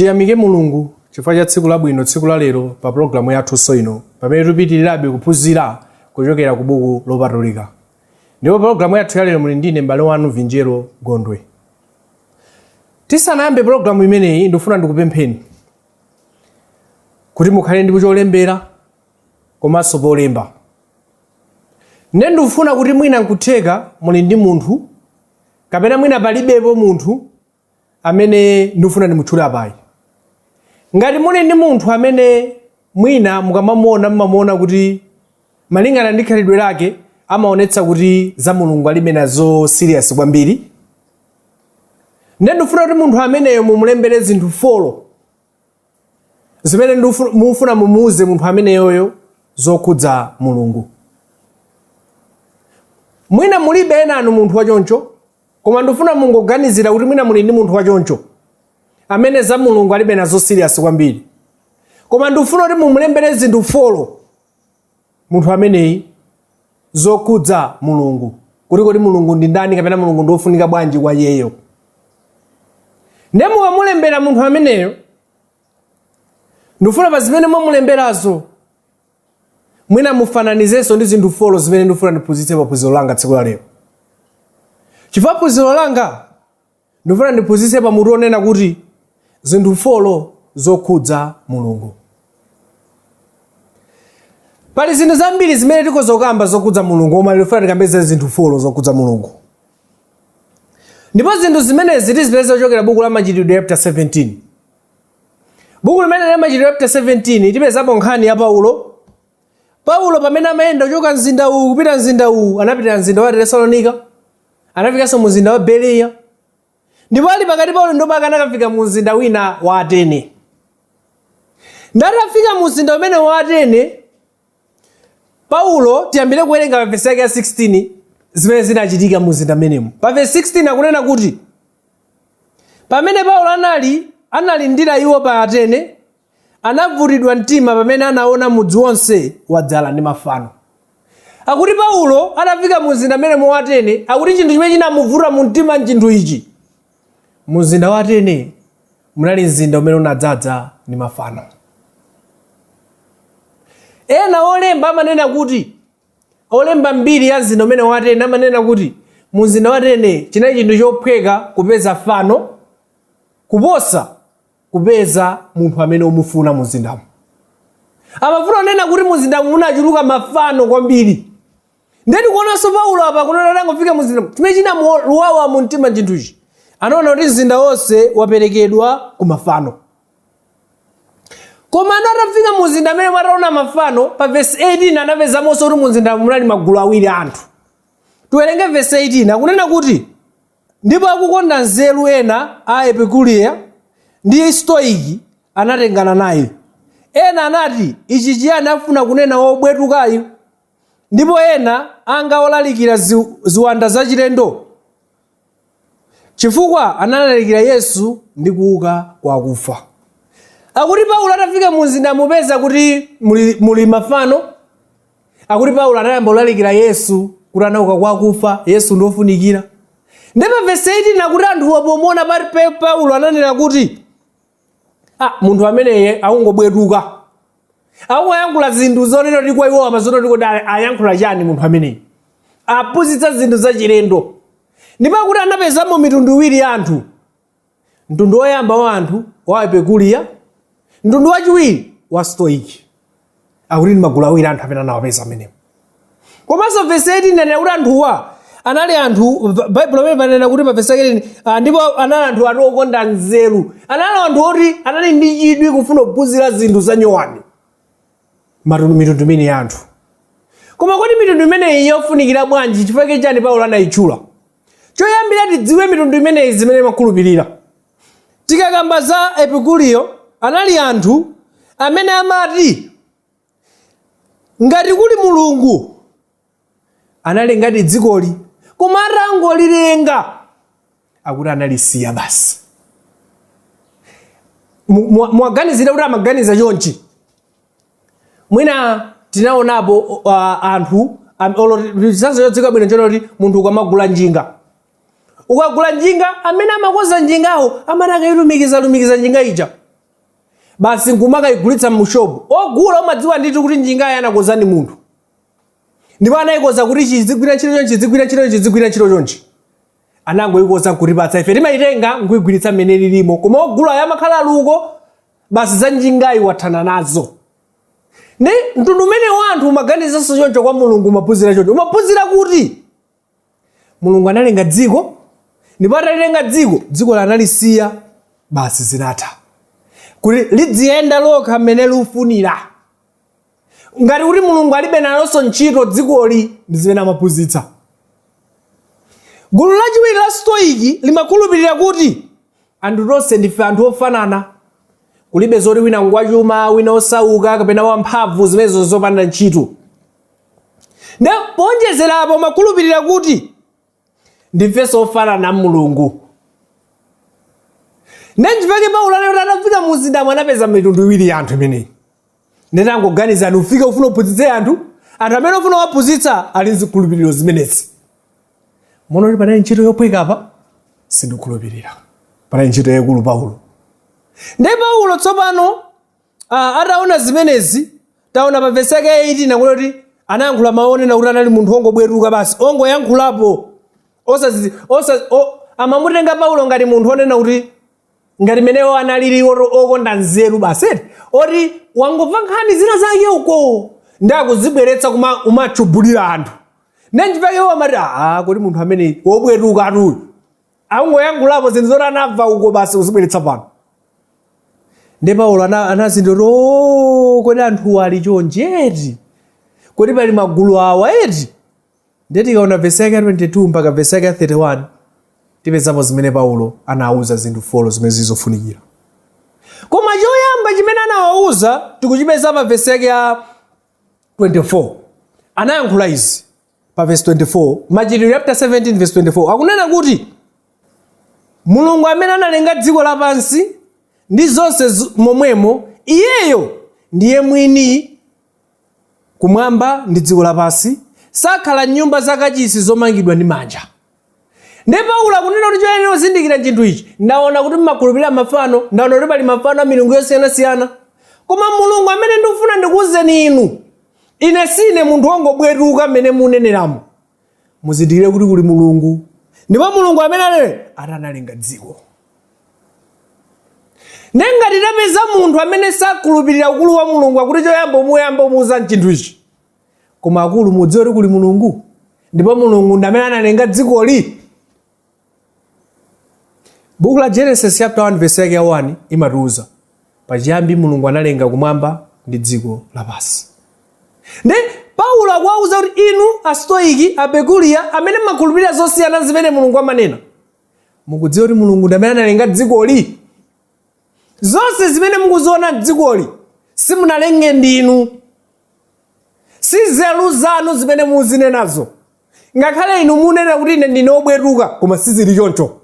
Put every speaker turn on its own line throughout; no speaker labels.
Tiyamike Mulungu chifukwa cha tsiku labwino, tsiku la lero, pa pulogalamu yathunso ino, pamene tipitirirabe kuphunzira kuchokera ku buku lopatulika. Ndipo pulogalamu yathu ya lero muli ndine m'bale wanu Vinjero Gondwe. Tisanayambe pulogalamu imeneyi, ndikufuna ndikupempheni kuti mukhale ndi cholembera komanso polemba. Nde ndikufuna kuti mwina nkutheka muli ndi munthu, kapena mwina palibepo munthu amene ndikufuna ndimutchule apayi. Ngati muli ndi munthu amene mwina mukamamuona mumamuona kuti malingana ndi khalidwe lake amaonetsa kuti za Mulungu alibe nazo serious kwambiri, nde ndikufuna kuti munthu ameneyo mumulembere zinthu 4 zimene mufuna mumuuze munthu ameneyoyo zokhudza Mulungu. Mwina mulibe enanu munthu wachoncho, koma ndifuna mungoganizira kuti mwina muli ndi munthu wachoncho amene za Mulungu alibe nazo serious kwambiri, koma ndifuna kuti mumulembere zinthu 4 munthu ameneyi zokhudza Mulungu, kuti kodi Mulungu ndi ndani, kapena Mulungu ndi wofunika bwanji kwa iyeyo. Nde mukamulembera munthu ameneyo, ndifuna pa zimene mwamulemberazo mwina mufananizenso ndi zinthu 4 zimene ndifuna ndiphunzitse pa phunziro langa tsiku la lero, chifukwa phunziro langa ndifuna ndiphunzitse pa mutu onena kuti zinthu 4 zokhudza Mulungu. Pali zinthu zambiri zimene tikhoza kukamba zokhudza Mulungu, koma ndifuna tikambe za zinthu 4 zokhudza Mulungu. Ndipo zinthu zimenezi tizipeza kuchokera buku la Machitidwe chapter 17. Buku limene la Machitidwe chapter 17 tipezapo nkhani ya Paulo. Paulo pamene amayenda kuchoka mzinda uwu kupita mzinda uwu, anapita mzinda wa Tesalonika, anafikanso mu mzinda wa Bereya, ndipo ali pakati pa ulendo pake anakafika mu mzinda wina wa Atene. Ndatafika mu mzinda umene wa Atene, Paulo, tiyambire kuwerenga pa vesi yake ya 16 zimene zinachitika mu mzinda mmenemo. Pa vesi 16 akunena kuti pamene Paulo analindira iwo pa Atene, anavutidwa mtima pamene anaona mudzi wonse wadzala ndi mafano. Akuti Paulo atafika mu mzinda mmenemo wa Atene, akuti chinthu chimene chinamuvuta mu mtima nchinthu ichi: mu mzinda wa Atene munali mzinda umene unadzadza ndi mafano. Ena olemba amanena kuti, olemba mbiri ya mzinda umene wa Atene amanena kuti mu mzinda wa Atene chinali chinthu chophweka kupeza fano kuposa kupeza munthu amene umufuna mu mzindamo. Amafuna kunena kuti mu mzindamo munachuluka mafano kwambiri. Ndiye tikuonanso Paulo apa kunena atangofika mu mzindamo, chimene chinamuwawa mu mtima chinthu ichi, anaona kuti mzinda wonse waperekedwa ku mafano. Koma ano atafika mu mzinda amene ataona mafano, pa vesi 18 anapezamonso kuti mu mzinda munali magulu awiri a anthu. Tiwerenge vesi 18, akunena kuti ndipo akukonda nzeru ena a Epikureya ndi Stoiki anatengana naye. Ena anati, ichi chiyani afuna kunena wobwetukayu? Ndipo ena anga olalikira ziwanda zachilendo, chifukwa analalikira Yesu ndi kuuka kwa akufa. Akuti Paulo atafika mu mzinda amupeza kuti muli mafano. Akuti Paulo anayamba kulalikira Yesu kuti anauka kwa akufa, Yesu ndi wofunikira. Ndipo pa vesi 18 akuti anthuwa pomuona Paulo ananena kuti munthu ameneye akungobwetuka, akungoyankhula zinthu zonena kuti kwa iwo amaziona kuti kodi ayankhula chani munthu ameneyi, aphunzitsa zinthu zachilendo. Ndipo akuti anapezamo mitundu iwiri ya anthu, mtundu woyamba wa anthu wa Epikureya, mtundu wachiwiri wa Stoiki. Akuti ndi magulu awiri anthu amene anawapeza amenewo. Komanso vesi 18 inanena kuti anthuwa anali anthu, Baibulo pamene panena kuti pa vesi 18, ndipo anali anthu ati okonda nzeru, anali anthu oti anali ndi chidwi kufuna kuphunzira zinthu za nyowani, mitundu imene ya anthu. Koma kodi mitundu imeneyi yofunikira bwanji? Chifukwa chani Paulo anayitchula? Choyambira tidziwe mitundu imeneyi zimene imakhulupirira. Tikakamba za Epikureyo, anali anthu amene amati ngati kuli Mulungu analengadi dzikoli, koma atangolilenga akuti analisiya basi. Mwaganizira kuti amaganiza chonchi? Mwina tinaonapo anthu olo chitsanzo chodziwika bwino nchoti kuti munthu ukamagula njinga, ukagula njinga, amene amakonza njingawo amati akayilumikiza lumikiza njinga ija. Basi nkumakayigulitsa mushopu. Ogula umadziwa ndithu kuti njingayi anakoza ndi munthu. Ndipo anayikoza kuti chizigwira ntchito chonchi, chizigwira ntchito chonchi, chizigwira ntchito chonchi. Anangoyikoza nkutipatsa ife timayitenga nkuyigwiritsa mmene ililimo. Koma ogula amakhala aluko basi za njingayi wathana nazo. Ndi mtundu umene wa anthu umaganizanso choncho kwa Mulungu, umaphunzira choncho. Umaphunzira kuti Mulungu analenga dziko, ndipo atalilenga dziko, dziko analisiya basi zinatha. Kuti lidziyenda lokha mmene lufunira. Ngati kuti Mulungu alibe nalonso ntchito dzikoli, ndi zimene amaphunzitsa. Gulu lachiwiri la Stoiki limakhulupirira kuti anthu tonse ndife anthu ofanana. Kulibe zoti wina ngwachuma, wina osauka kapena wamphamvu, zimenezo zopanda ntchito. Nde poonjezera apo amakhulupirira kuti ndifenso ofanana Mulungu. Nde nchifukwa Paulo anati atafika mu mzindamo anapeza mitundu iwiri ya anthu imeneyi. Nde tangoganizani, ufike ufuna uphunzitse anthu, anthu amene ufuna kuwaphunzitsa ali nzikhulupiriro zimenezi. Muona kuti panali ntchito yophweka apa? Sindikukhulupirira. Panali ntchito yaikulu Paulo. Nde Paulo tsopano ataona zimenezi, taona pa vesi yake ya 18 akuti anayankhula mawu onena kuti anali munthu wongobwetuka basi, ongoyankhulapo. Osazi, osa, o, amamutenga Paulo ngati munthu onena kuti ngati menewo analili okonda nzeru basi, eti oti wangomva nkhani zina zake uko ndi akuzibweretsa kumatchubulira anthu. Ndi nchifukwa iwo amati, kodi munthu amene wobwetuka atuyu angoyankhulapo zinthu zoti anamva uko basi kuzibweretsa pano. Ndi Paulo anazindikira kuti, oh, kodi anthuwa ali chonchi eti, kodi pali magulu awa eti. Ndiye tikaona vesi yake ya 22 mpaka vesi yake ya 31 tipezapo zimene Paulo anawauza zinthu folo zimene zili zofunikira. Koma choyamba chimene anawauza tikuchipeza pa vesi yake ya 24. Anayankhula izi pa vesi 24, Machitidwe chapter 17 verse 24, akunena kuti Mulungu amene analenga dziko lapansi ndi zonse momwemo, iyeyo ndiye mwini kumwamba ndi dziko lapansi, sakhala m'nyumba zakachisi zomangidwa ndi manja. Ndiye Paulo akunena kuti choyenera kuzindikira chinthu ichi, ndaona kuti mmakhulupirira mafano, ndaona kuti pali mafano a milungu yosiyanasiyana, koma Mulungu amene ndikufuna ndikuwuzeni inu, ine sine munthu wongobwetuka mmene muneneramo. Muzindikire kuti kuli Mulungu, ndipo Mulungu amene ati analenga dziko. Ndiye ngati tapeza munthu amene sakhulupirira ukulu wa Mulungu, akuti choyamba umuyamba umuwuza chinthu ichi, koma akulu mudziwe kuti kuli Mulungu, ndipo Mulungu ndi amene analenga dzikoli. Buku la Genesis chapter 1 verse yake ya 1 imatiuza pachiyambi Mulungu analenga kumwamba ndi dziko lapansi. Ndi Paulo akuwauza kuti inu Astoiki, Apekuliya, amene mmakhulupirira zosiyana zimene Mulungu amanena, mukudziwa kuti Mulungu ndi amene analenga dzikoli. Zonse zimene mukuziona m'dzikoli simunalenge ndinu, si nzeru zanu zimene muzinenazo. Ngakhale inu munena kuti ine ndine wobwetuka, koma sizili choncho.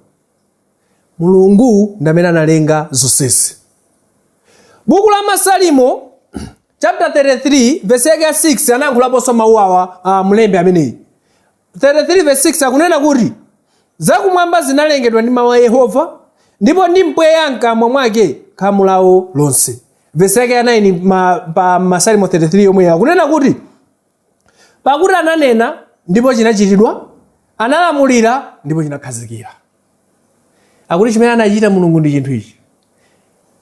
Mulungu ndi amene analenga zonsezi. Buku la Masalimo chapter 33 verse yake ya 6 anayankhulaponso mawu awa, mlembi ameneyi. 33 verse 6 akunena kuti zakumwamba zinalengedwa ndi mawu a Yehova, ndipo ndi mpweya mkamwa mwake khamu lawo lonse. Verse yake ya 9 pa Masalimo 33 yomweyo akunena kuti pakuti ananena ndipo chinachitidwa, analamulira ndipo chinakhazikira. Akuti chimene anachita Mulungu ndi chinthu ichi,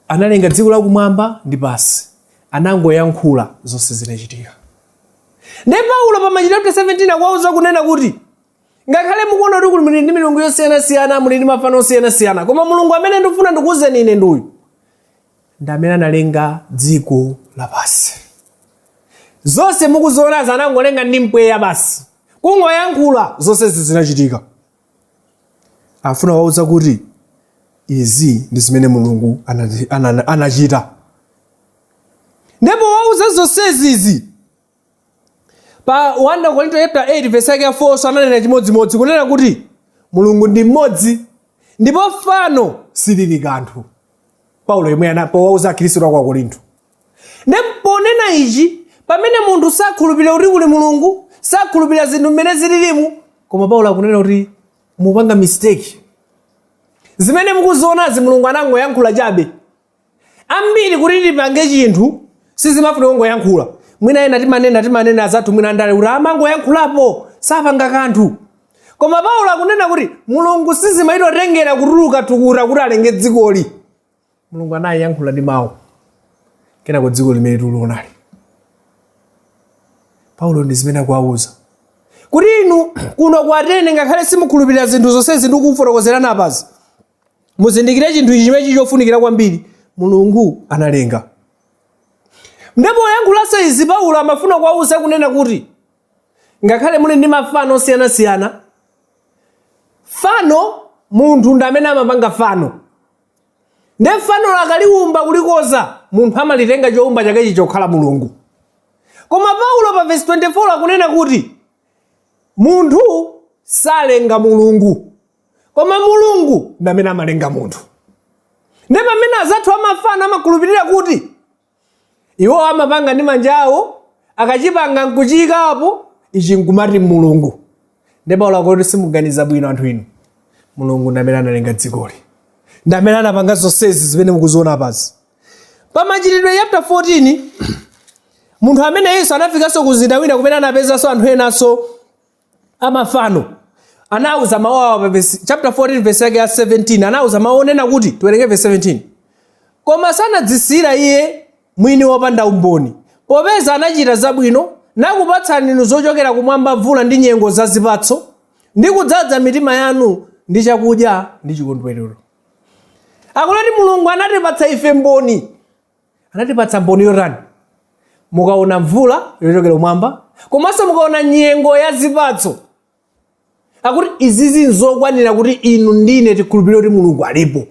analenga dziko lakumwamba ndi pansi, anangoyankhula zonse zinachitika. Ndiye Paulo pa Machitidwe chapter 17 akuwauza kunena kuti ngakhale mukuona kuti muli ndi milungu yosiyanasiyana, muli ndi mafano osiyanasiyana, koma Mulungu amene ndikufuna ndikuwuzeni ine ndi uyu, ndi amene analenga dziko lapansi. Zonse mukuzionazi anangolenga ndi mpweya basi, kungoyankhula zonsezi zinachitika. Afuna kuwauza kuti izi ndi zimene Mulungu anachita. Ndipo wauza zonsezi izi pa 1 Korinto chapter 8 verse yake ya 4 so ananena chimodzimodzi kunena kuti Mulungu ndi mmodzi ndipo fano silili kanthu. Paulo yemwe powauza Akhristu a ku Korinto. Ndipo ponena ichi, pamene munthu sakhulupirira kuti kuli Mulungu, sakhulupirira zinthu mmene zililimu, koma Paulo akunena kuti mupanga mistake. Zimene mukuzionazi Mulungu anangoyankhula chabe. Ambiri kuti tipange chinthu sizimafuna kungoyankhula. Mwina ena timanena timanena azathu mwina andale kuti amangoyankhulapo sapanga kanthu. Koma Paulo akunena kuti Mulungu sizimaitotengera kutuluka thukuta kuti alenge dzikoli. Mulungu anayankhula ndi mawu, kenako dziko limene tilionali. Paulo ndi zimene akuwauza kuti inu kuno ku Atene, ngakhale simukhulupirira zinthu zonsezi ndikufotokozerani apazi, muzindikire chinthu ichi chimene chili chofunikira kwambiri: Mulungu analenga. Ndipo poyankhulanso izi, Paulo amafuna kuwauza kunena kuti ngakhale muli ndi mafano osiyanasiyana, fano munthu ndi amene amapanga fano, nde fano akaliumba kulikoza, munthu amalitenga chowumba chakechi chokhala mulungu. Koma Paulo pa vesi 24 akunena kuti munthu salenga Mulungu, koma Mulungu ndi amene amalenga munthu. Ndi pamene azathu amafano amakhulupirira kuti iwo amapanga ndi manja awo, akachipanga nkuchiyikapo ichi nkumati mulungu. Ndi Paulo akuti simuganiza bwino anthu inu. Mulungu ndi amene analenga dzikoli, ndi amene anapanga zonsezi zimene mukuziona apazi. Pa Machitidwe chapter 14, munthu amene Yesu anafikanso ku mzinda wina kumene anapezanso anthu enanso amafano, anawuza mawu awa pa chapter 14 verse yake ya 17. Anawuza mawu onena kuti, tiwerenge verse 17: "Koma sanadzisiyira iye mwini wopanda umboni, popeza anachita zabwino, nakupatsani inu zochokera kumwamba mvula ndi nyengo za zipatso, ndi kudzaza mitima yanu ndi chakudya ndi chikondwerero." Akuloti Mulungu anatipatsa ife mboni. Anatipatsa mboni yotani? Mukaona mvula yochokera kumwamba, komanso mukaona nyengo ya zipatso, akuti izizi nzokwanira kuti inu ndine tikhulupirire kuti Mulungu alipo.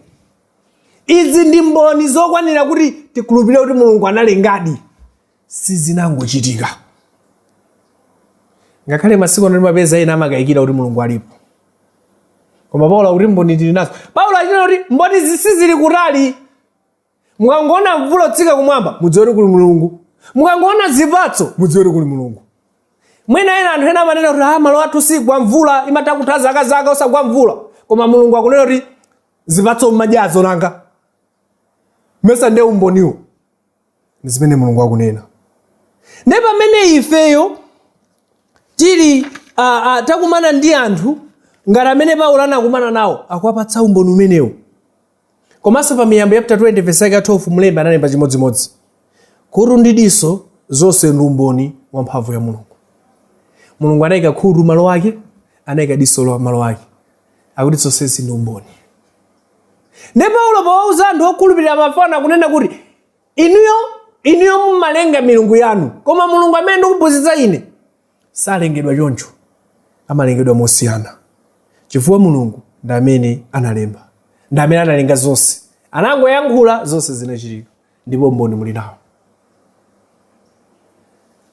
Izi ndi mboni zokwanira kuti tikhulupirire kuti Mulungu analengadi, sizinangochitika. Ngakhale masiku ano timapeza ena amakayikira kuti Mulungu alipo, koma Paulo akuti mboni tili nazo. Paulo achinena kuti mboni zisizili kutali. Mukangoona mvula kutsika kumwamba, mudziwe kuti kuli Mulungu. Mukangoona zipatso, mudziwe kuti kuli Mulungu. Mwina ena anthu ena amanena kuti, "Ah, malo athu sigwa mvula, imatha kutha zaka zaka osagwa mvula." Koma Mulungu akunena kuti zipatso mmadyazo nanga mesa ndiye umboniwo? Ndi zimene Mulungu akunena. Ndiye pamene ifeyo tili takumana ndi anthu ngati amene Paulo anakumana nawo, akuwapatsa umboni umenewo. Komanso pa Miyambo chapter 20 verse yake ya 12, mlembi analemba chimodzimodzi: khutu ndi diso zonse ndi umboni wa mphamvu ya Mulungu. Mulungu anayika khutu malo ake, anayika diso malo ake, akuti zonsezi ndi umboni. Ndi Paulo powauza anthu okhulupirira mafano akunena kuti inuyo mumalenga milungu yanu, koma Mulungu amene ndikuphunzitsa ine salengedwa choncho, amalengedwa mosiyana, chifukwa Mulungu ndi amene analemba, ndi amene analenga zonse. Anangoyankhula, zonse zinachitika, ndipo mboni muli nawo.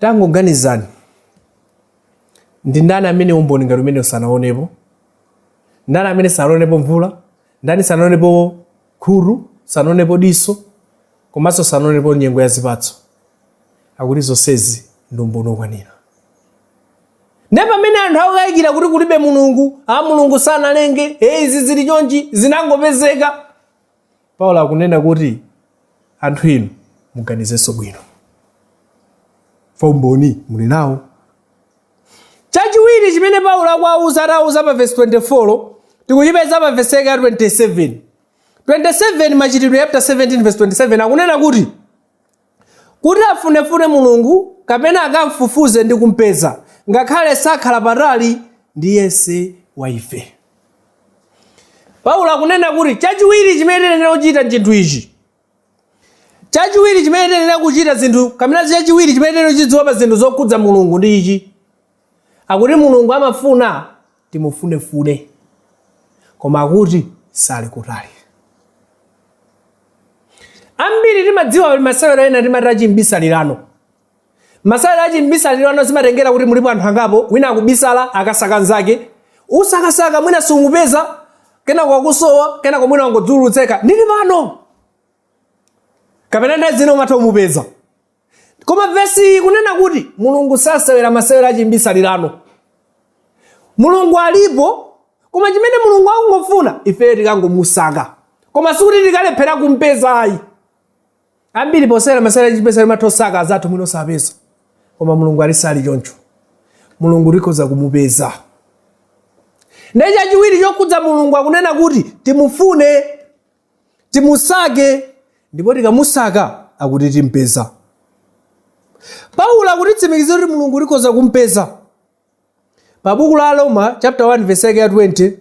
Tangoganizani, ndi ndani amene umboni ngati umene sanaonepo? Ndani amene sanaonepo mvula? Ndani sanaonepo khutu, sanaonepo diso, komanso sanaonepo nyengo ya zipatso? Akuti zonsezi ndi umboni okwanira. Ndiye pamene anthu akukayikira kuti kulibe Mulungu, a Mulungu sanalenge, e izi zili chonchi, zinangopezeka, Paulo akunena kuti anthu inu muganizenso bwino, fa umboni muli nawo. Chachiwiri chimene Paulo akuwauza, atawauza pa verse 24, tikuchipeza pa verse yake ya 27. 27, Machitidwe chapter 17 verse 27, akunena kuti afunefune Mulungu, kapena akamfufuze ndi kumpeza, ngakhale sakhala patali ndi yense wa ife. Paulo akunena kuti chachiwiri chimene tiyenera kuchita nchinthu ichi. Chachiwiri chimene tiyenera kuchita zinthu, kapena chachiwiri chimene tiyenera kuchidziwa pa zinthu zokhudza Mulungu ndi ichi: akuti Mulungu amafuna timufunefune, koma akuti sali kutali. Ambiri timadziwa pali masewero ena timati achimbisalirano. Masewero achimbisalirano zimatengera kuti mulipo anthu angapo, wina akubisala, akasaka nzake, usakasaka mwina sumupeza, kenako akusowa, kenako mwina wangodziulutseka, "Ndili pano," kapena nthawi zina umatha kumupeza. Koma vesi iyi kunena kuti Mulungu sasewera masewero achimbisalirano. Mulungu alipo, koma chimene Mulungu akungofuna, ifeyo tikangomusaka, koma sikuti tikalephera kumpeza ayi. Ambiri posewera masewera achipesa timatha kusaka azathu mwina osapeza, koma Mulungu alisali choncho. Mulungu tikhoza kumupeza. Ndiye chachiwiri chokhudza Mulungu akunena kuti timufune, timusake, ndipo tikamusaka akuti timpeza. Paulo akutitsimikizira kuti Mulungu tikhoza kumpeza. Pa buku la Aroma chapter 1 verse yake ya 20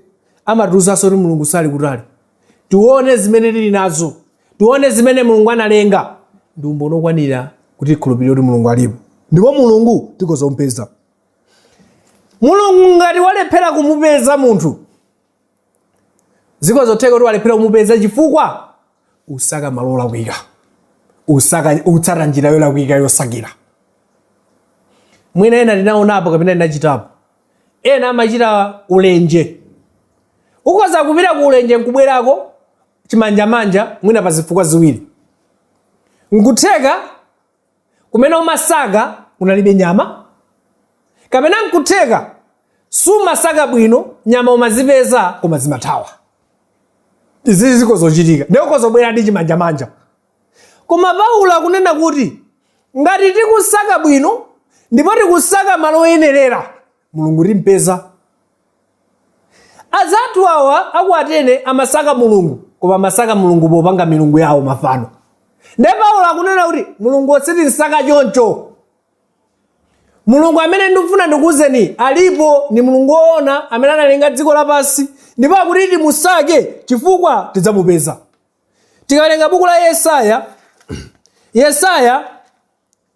amatiwuzanso kuti Mulungu sali kutali. Tione zimene tili nazo, tione zimene Mulungu analenga, ndi umboni okwanira kuti tikhulupirire kuti Mulungu alipo, ndipo Mulungu tikhoza kumpeza. Mulungu ngati walephera kumupeza munthu, zikhoza kutheka kuti walephera kumupeza chifukwa usaka malo olakwika, utsata njira yolakwika yosakira. Mwina ena tinaonapo kapena tinachitapo. Ena amachita ulenje. Ukhoza kupita ku ulenje nkubwerako chimanjamanja, mwina pa zifukwa ziwiri. Nkutheka kumene umasaka kunalibe nyama, kapena nkutheka sumasaka bwino, nyama umazipeza koma zimathawa. Izi zikhoza kuchitika, ndiye ukhoza kubwera ndi chimanjamanja. Koma Paulo akunena kuti ngati tikusaka bwino ndipo tikusaka malo oyenerera, Mulungu timpeza. Azathu awa aku Atene amasaka Mulungu, koma amasaka Mulungu popanga milungu yawo mafano. Ndiye Paulo akunena kuti Mulungu sitinsaka choncho. Mulungu amene ndikufuna ndikuwuzeni alipo, ni Mulungu woona amene analenga dziko lapansi, ndipo akuti timusake chifukwa tidzamupeza. Tikawerenga buku la Yesaya, Yesaya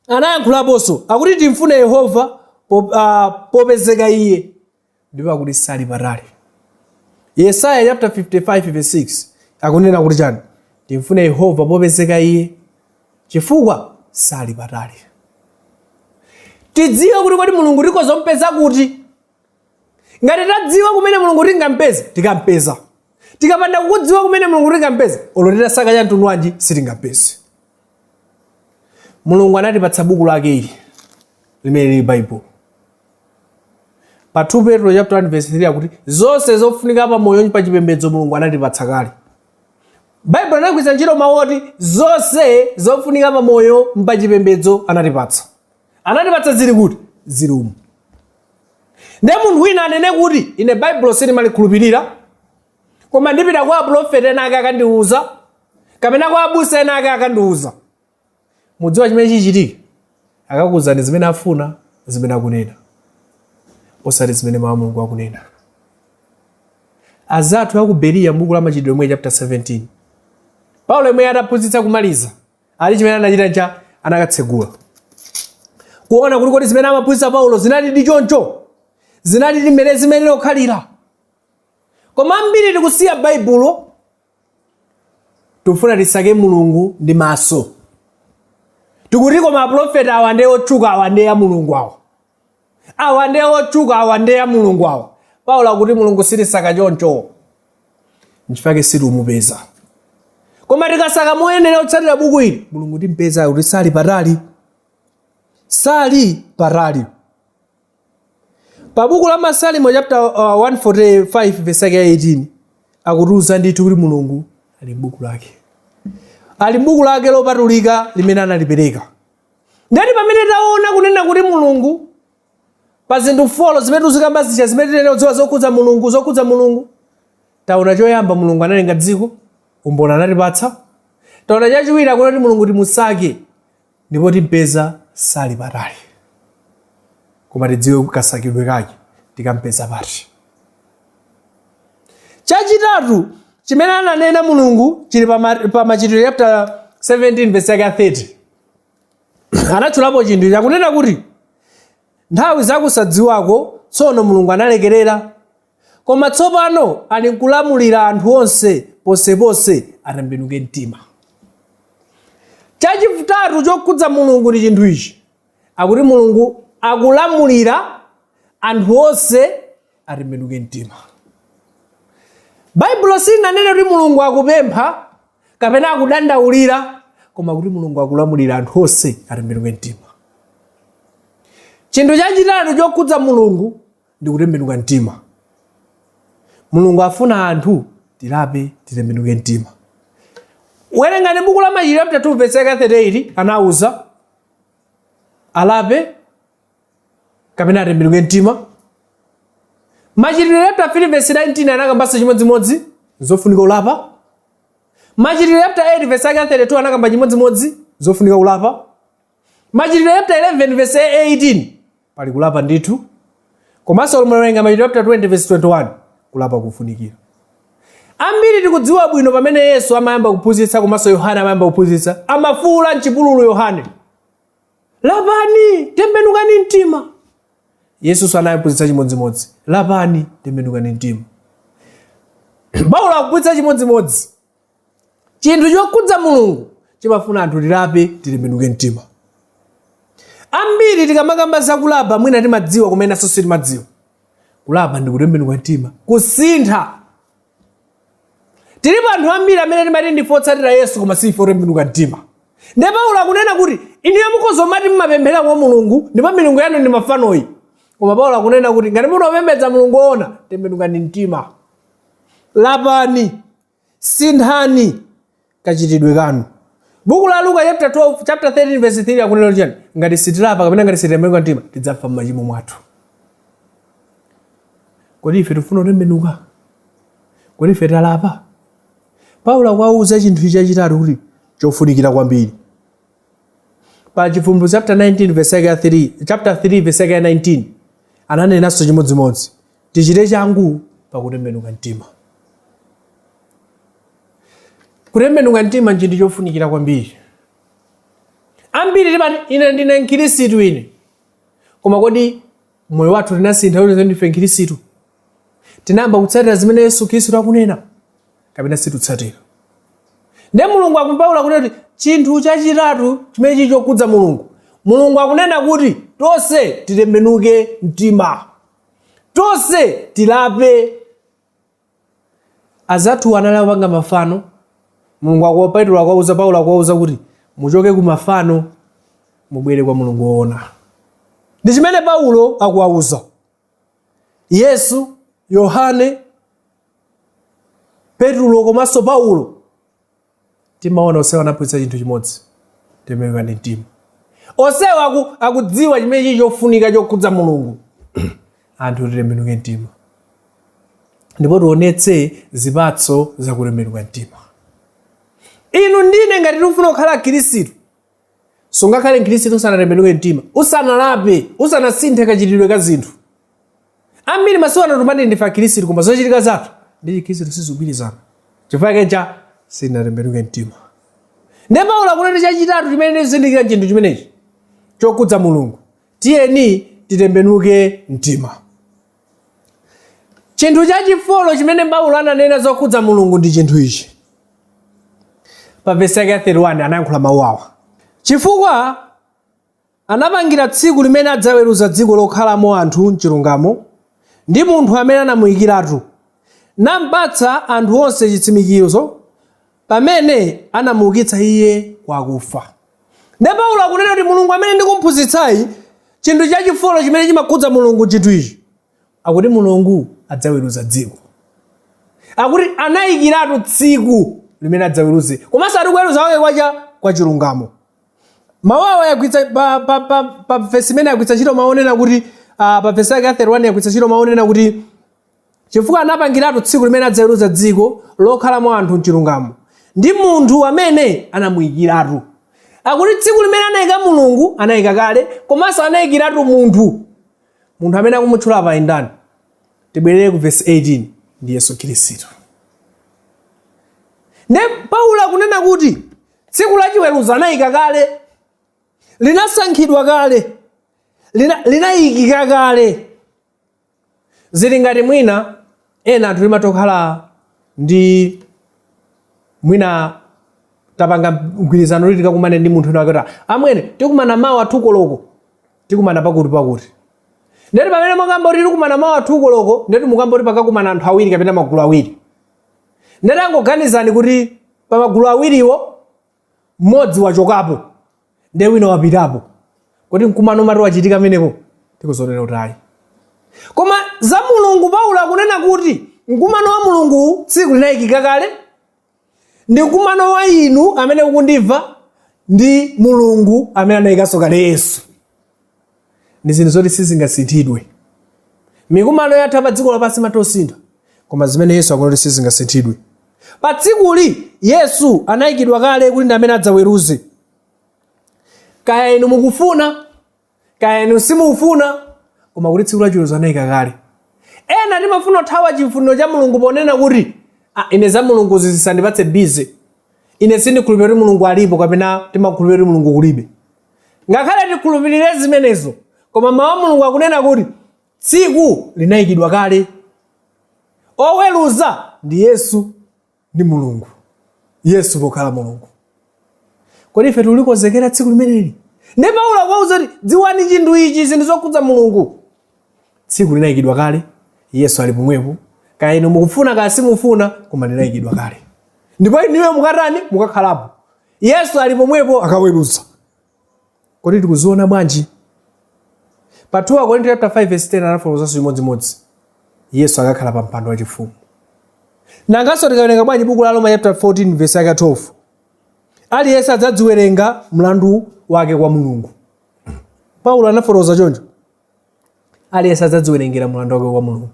anayankhulaponso akuti timfune Yehova popezeka iye, ndipo akuti sali patali. Yesaya chapter 55 verse 6 akunena kuti chani? Timfune Yehova popezeka iye, chifukwa sali patali. Tidziwe kuti kodi Mulungu tikhoza kumpeza kuti. Ngati tadziwa kumene Mulungu tingampeze, tikampeza. Tikapanda kukudziwa kumene Mulungu tingampeze, olo titasaka cha mtundu wanji sitingampeze. Mulungu anatipatsa buku lake ili limene lili Baibulo. Pa 2 Petro chapter 1 verse 3 akuti zonse zofunika pa moyo pa chipembedzo Mulungu anatipatsa kale. Baibulo anagwiritsa ntchito mawu oti zonse zofunika pa moyo pa chipembedzo anatipatsa. Anatipatsa zili kuti? Zili umu. Ndiye munthu wina anene kuti ine Baibulo sindimalikhulupirira, koma ndipita kwa aprofeti ena ake akandiuza, kapena kwa abusa ena ake akandiuza. Mudziwa chimene chichitike? Akakuwuzani zimene afuna, zimene akunena, osati zimene mawu a Mulungu akunena. Azathu aku Bereya m'buku la Machitidwe mwe chapter 17, Paulo yemwe ataphunzitsa kumaliza, ali chimene anachita ncha anakatsegula kuona kuti kodi zimene amaphunzitsa Paulo zinali ndi choncho, zinali ndi mmene zimene okhalira. Koma ambiri tikusiya Baibulo, tikufuna tisake Mulungu ndi maso. Tikuti koma aprofeti awa ndiye otchuka, awa ndiye a Mulungu awa, awa ndiye otchuka, awa ndiye a Mulungu awa. Paulo akuti Mulungu sitisaka choncho, nchifukwa sitimupeza. Koma tikasaka moyenera kutsatira buku ili, Mulungu timpeza, kuti sali patali, sali patali. Pa buku la Masalimo chapter 145 verse yake ya 18 akutiuza ndithu kuti Mulungu ali m'buku lake, ali m'buku lake lopatulika limene analipereka. Ndati pamene taona kunena kuti Mulungu pa zinthu 4 zimene tuzikamba zija zimene tinene kudziwa zokhudza Mulungu, zokhudza Mulungu, taona choyamba Mulungu analenga dziko, umboni anatipatsa. Taona chachiwiri akuti Mulungu timusake ndipo timpeza, sali patali, koma tidziwe kasakidwe kake tikampeza pati. Chachitatu chimene ananena Mulungu chili pa Machitidwe chapter 17 verse yake ya 30. Anatchulapo chinthu chakunena kuti nthawi zakusadziwako tsono Mulungu analekerera, koma tsopano ali nkulamulira anthu onse ponseponse atembenuke mtima. Chachitatu chokhudza Mulungu ndi chinthu ichi, akuti Mulungu akulamulira anthu onse atembenuke mtima. Baibulo silinanene kuti Mulungu akupempha kapena akudandaulira, koma kuti Mulungu akulamulira anthu onse atembenuke mtima. Chinthu chachitatu chokhudza Mulungu ndi kutembenuka mtima. Mulungu afuna anthu tilape, titembenuke mtima. Werengani buku la Machitidwe chapter 2 verse yake 38, anawuza alape kapena atembenuke mtima. Machitidwe chapter 3 verse 19 anakambanso chimodzimodzi zofunika kulapa. Machitidwe chapter 8 verse yake 32 anakamba chimodzimodzi zofunika kulapa. Machitidwe chapter 11 verse 18 pali kulapa ndithu. Komanso muwerenga Machitidwe chapter 20 verse 21, kulapa kufunikira. Ambiri tikudziwa bwino pamene Yesu amayamba kuphunzitsa komanso Yohane amayamba kuphunzitsa, amafuwula mchipululu Yohane, "Lapani, tembenukani mtima." Yesu anaphunzitsa chimodzimodzi, "Lapani, tembenukani mtima." Paulo akuphunzitsa chimodzimodzi. Chinthu chokhudza Mulungu chimafuna anthu tilape, titembenuke mtima. Ambiri tikamakamba zakulapa mwina timadziwa, kumenanso sitimadziwa. Kulapa ndi kutembenuka mtima, kusintha. Tilipo anthu ambiri amene timati ndife otsatira Yesu koma sife otembenuka mtima. Ndiye Paulo akunena kuti inuyo mukhoza mati mumapemphera kwa Mulungu ndipo milungu yanu ndi mafanoyi, koma Paulo akunena kuti ngati munapembedza Mulungu woona, tembenukani mtima, lapani, sinthani kachitidwe kanu. Buku la Luka chapter 12, chapter 13 verse 3 akunena kuti chani? Ngati sitilapa kapena ngati sititembenuka mtima, tidzafa m'machimo mwathu. Kodi ife tifuna kutembenuka? Kodi ife talapa? Paulo akuwauza chinthu chachitatu kuti chofunikira kwambiri. Pa Chivumbulutso chapter 19 verse yake ya 3, chapter 3 verse yake ya 19 ananenanso chimodzimodzi, tichite changu pakutembenuka mtima. Kutembenuka mtima nchinthu chofunikira kwambiri. Ambiri timati ine ndine mkhirisitu ine, koma kodi moyo wathu tinasintha kuti ndife mkhirisitu? Tinayamba kutsatira zimene Yesu Khristu akunena kapena situtsatira? Ndiye Mulungu akumpawula kunena kuti chinthu chachitatu chimene chili chokhudza Mulungu, Mulungu akunena kuti tonse titembenuke mtima, tonse tilape. Azathu anali akupanga mafano. Mulungu akuwa Petro akuwauza, Paulo akuwauza kuti muchoke ku mafano mubwere kwa Mulungu woona. Ndi chimene Paulo akuwauza. Yesu, Yohane, Petro komanso Paulo timaona onsewa anaphunzitsa chinthu chimodzi, tembenukani mtima. Onsewa akudziwa chimene chili chofunika chokhudza Mulungu. Anthu titembenuke mtima ndipo tionetse zipatso zakutembenuka mtima. Inu ndine ngati tikufuna kukhala akhristu, sungakhale mkhristu usanatembenuke mtima, usanalape, usanasinthe kachitidwe ka zinthu. Ambiri masiku ano timati ndife akhristu koma zochitika zathu ndi chikhristu sizigwirizana. Chifukwa chake cha sitinatembenuke mtima. Ndiye Paulo akunena chachitatu chimene ndizindikira chinthu chimenechi chokhudza Mulungu, tiyeni titembenuke mtima. Chinthu chachifolo chimene Paulo ananena zokhudza Mulungu ndi chinthu ichi. Pa vesi yake ya 31 anayankhula mawu awa, chifukwa anapangira tsiku limene adzaweruza dziko lokhalamo anthu m'chilungamo ndi munthu amene anamuyikiratu, nampatsa anthu onse chitsimikizo pamene anamuukitsa iye kwa akufa. Ndiye Paulo akunena kuti Mulungu amene ndikumphunzitsayi, chinthu chachifolo chimene chimakhudza Mulungu chinthu ichi, akuti Mulungu adzaweruza dziko. Akuti anayikiratu tsiku limene adzaweruze, komanso ati kuweruza kwake kwacha kwa chilungamo. Mawu awa yagwiritsa pa vesi imene yagwiritsa ntchito mawu onena kuti pa vesi yake ya 31 yagwiritsa ntchito mawu onena kuti chifukwa anapangiratu tsiku limene adzaweruza dziko lokhalamo anthu mchilungamo ndi munthu amene anamuyikiratu. Akuti tsiku limene anayika Mulungu anayika kale, komanso anayikiratu munthu. Munthu amene akumutchula apa ndani? Tibwerere ku vesi 18, ndi Yesu Khristu. Ndiye Paulo akunena kuti tsiku la chiweruzo anayika kale, linasankhidwa kale, linayikika kale. Zili ngati mwina ena anthu timatokhala ndi mwina tapanga mgwirizano kuti tikakumane ndi munthu wina kuti amwene tikumana mawa 2 koloko, tikumana pakuti pakuti. Ndeti pamene mukamba kuti tikumana mawa 2 koloko, ndeti mukamba kuti pakakumana anthu awiri kapena magulu awiri. Ndeti angoganizani kuti pa magulu awiriwo mmodzi wachokapo ndiye wina wapitapo, kodi mkumano umati wachitika amenepo? Tikuzonena kuti ayi. Koma za Mulungu Paulo akunena kuti mkumano wa Mulungu tsiku linayikika kale, Ndi mkumano wa inu amene mukundimva ndi Mulungu amene anayikanso kale Yesu. Ndi zinthu zoti sizingasinthidwe. Mikumano yathu pa dziko lapansi imatha kusintha, koma zimene Yesu akunena kuti sizingasinthidwe. Pa tsikuli Yesu anayikidwa kale kuti ndi amene adzaweruze. Kaya inu mukufuna, kaya inu simukufuna, koma kuti tsiku lachiweruzo anayika kale. Ena timafuna kuthawa chifuniro cha Mulungu ponena kuti, ah, ine za Mulungu zisandipatse busy, ine sindikhulupirira kuti Mulungu alipo, kapena timakhulupirira kuti Mulungu kulibe. Ngakhale tikhulupirire zimenezo, koma mawu a Mulungu akunena kuti tsiku linayikidwa kale. Oweruza ndi Yesu ndi Mulungu, Yesu pokhala Mulungu. Kodi ife tikulikonzekera tsiku limeneli? Ndi Paulo akuwauza kuti dziwani chinthu ichi, zinthu zokhudza Mulungu. Tsiku linayikidwa kale, Yesu ali pomwepo. Kaya inu mukufuna kaya simufuna, koma linayikidwa kale, ndipo inuyo mukatani? Mukakhalapo. Yesu ali pomwepo akaweruza. Kodi tikuziona bwanji? Pa 2 Akorinto chapter 5 verse 10 anafotokozanso chimodzimodzi, Yesu akakhala pa mpando wachifumu. Nanganso tikawerenga bwanji buku la Roma chapter 14 verse yake 12? Aliyense adzadziwerenga mlandu wake kwa Mulungu. Paulo anafotokoza choncho, aliyense adzadziwerengera mlandu wake kwa Mulungu.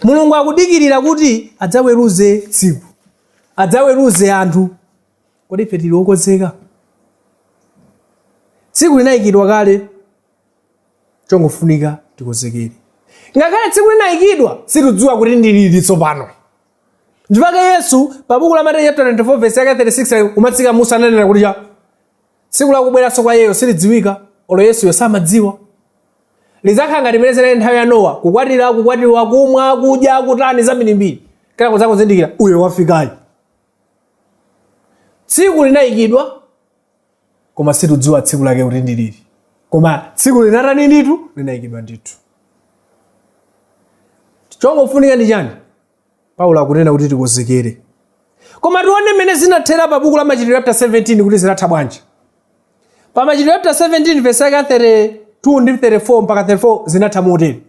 Mulungu akudikirira kuti adzaweruze tsiku, adzaweruze anthu. Kodi ife tili okonzeka? Tsiku linayikidwa kale, chongofunika tikonzekere. Ngakhale tsiku linayikidwa, situdziwa kuti ndi liti tsopano. Ndipake Yesu pa buku la Mateyu chapter 24 verse yake 36 kumatsika Musa ananena kuti cha tsiku lakubweranso kwa iyeyo silidziwika, olo Yesuyo samadziwa. Lidzakhala ngati mmene zinali nthawi ya Nowa, kukwatira, kukwatiwa, kumwa, kudya, kutani, zambirimbiri, kenako kudzangozindikira uyo wafikayo. Tsiku linayikidwa, koma situdziwa tsiku lake kuti ndi liti, koma tsiku linatani ndithu? Linayikidwa ndithu. Chongofunika ndi chani? Paulo akunena kuti tikonzekere. Koma tione mmene zinathera pa buku la Machitidwe chapter 17 kuti zinatha bwanji. Pa Machitidwe chapter 17 verse yake 32 ndi 34 mpaka 34 zinatha motere: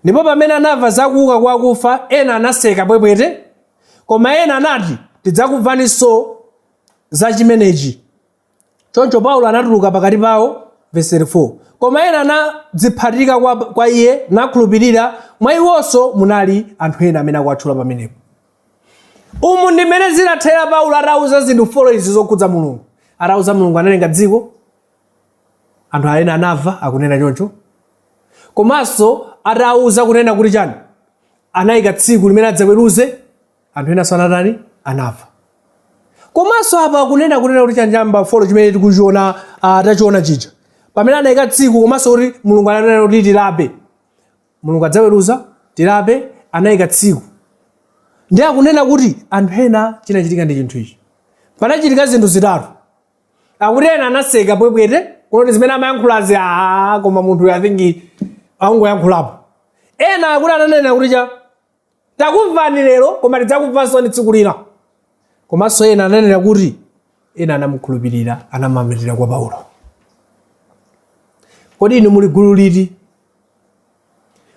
Ndipo pamene anamva za kuuka kwa akufa, ena anaseka pwepwete, koma ena anati, tidzakumvaninso za chimenechi. Choncho Paulo anatuluka pakati pawo, verse 34, koma ena anadziphatika kwa iye nakhulupirira, mwa iwonso munali anthu ena amene akuwatchula pamenepo. Umu ndi mmene zinathera Paulo atauza zinthu four izi zokhudza Mulungu. Atauza Mulungu analenga dziko, anthu ena anamva akunena choncho, komanso atauza kunena kuti chani, anayika tsiku limene adzaweruze, anthu enanso anatani? Anamva. Komanso apa akunena kunena kuti chani, number four chimene tikuchiona, tachiona chija pamene anayika tsiku, komanso kuti Mulungu ananena kuti tilape, Mulungu adzaweruza, tilape, anayika tsiku. Ndi akunena kuti anthu ena, chinachitika ndi chinthu ichi, panachitika zinthu zitatu. Akuti ena anaseka pwepwete kuti zimene amayankhulazi, aa, koma munthu I think angoyankhulapo. Ena akuti ananena kuti cha takumvani lero, koma tidzakumvanso tsiku lina. Komanso ena ananena kuti ena anamukhulupirira, anamamatira kwa Paulo. Kodi inu muli gulu liti?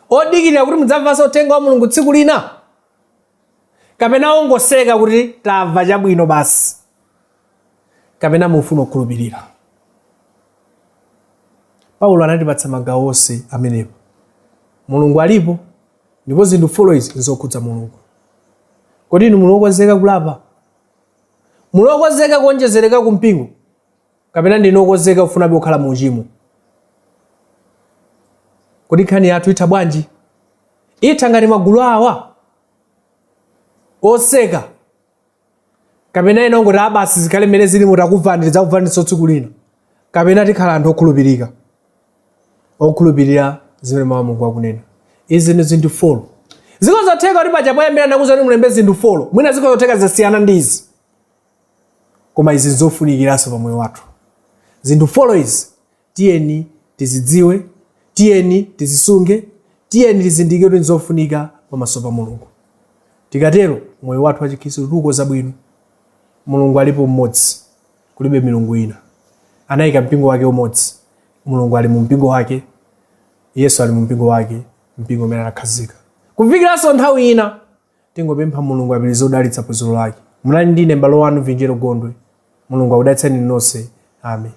Odikirira kuti mudzamvanso uthenga wa Mulungu tsiku lina, kapena ongoseka kuti tamva chabwino basi, kapena mufuna kukhulupirira? Paulo anatipatsa magawo onse amenepo. Mulungu alipo, ndipo zinthu four izi nzokhudza Mulungu. Kodi inu muli okonzeka kulapa? Muli okonzeka kuonjezereka ku mpingo, kapena ndinu okonzeka kufunabe kukhala mu uchimo? Kodi nkhani yathu itha bwanji? Itha ngati magulu awa oseka, kapena ena ongoti abasi zikhale mmene zili, mutakumvani tidzakumvaninso tsiku lina, kapena tikhala anthu okhulupirika, okhulupirira zimene mawu a Mulungu akunena? Izi ndi zinthu four. Zikozotheka kuti paja poyambira ndakuuza kuti mulembe zinthu four, mwina zikozotheka zasiyana ndi izi, koma izi nzofunikiranso pa moyo wathu. Zinthu four izi tiyeni tizidziwe, tiyeni tizisunge, tiyeni tizindikire kuti nzofunika pamaso pa Mulungu. Tikatero moyo wathu wachikhristu tiukonza bwino. Mulungu alipo mmodzi, kulibe milungu ina. Anayika mpingo wake umodzi. Mulungu ali mu mpingo wake, Yesu ali mu mpingo wake, mpingo umene anakhazika. Kufikiranso nthawi ina, tingopempha Mulungu apitirize kudalitsa phunziro lake. Munali ndine m'bale wanu Vinjero Gondwe. Mulungu akudalitseni nonse. Amen.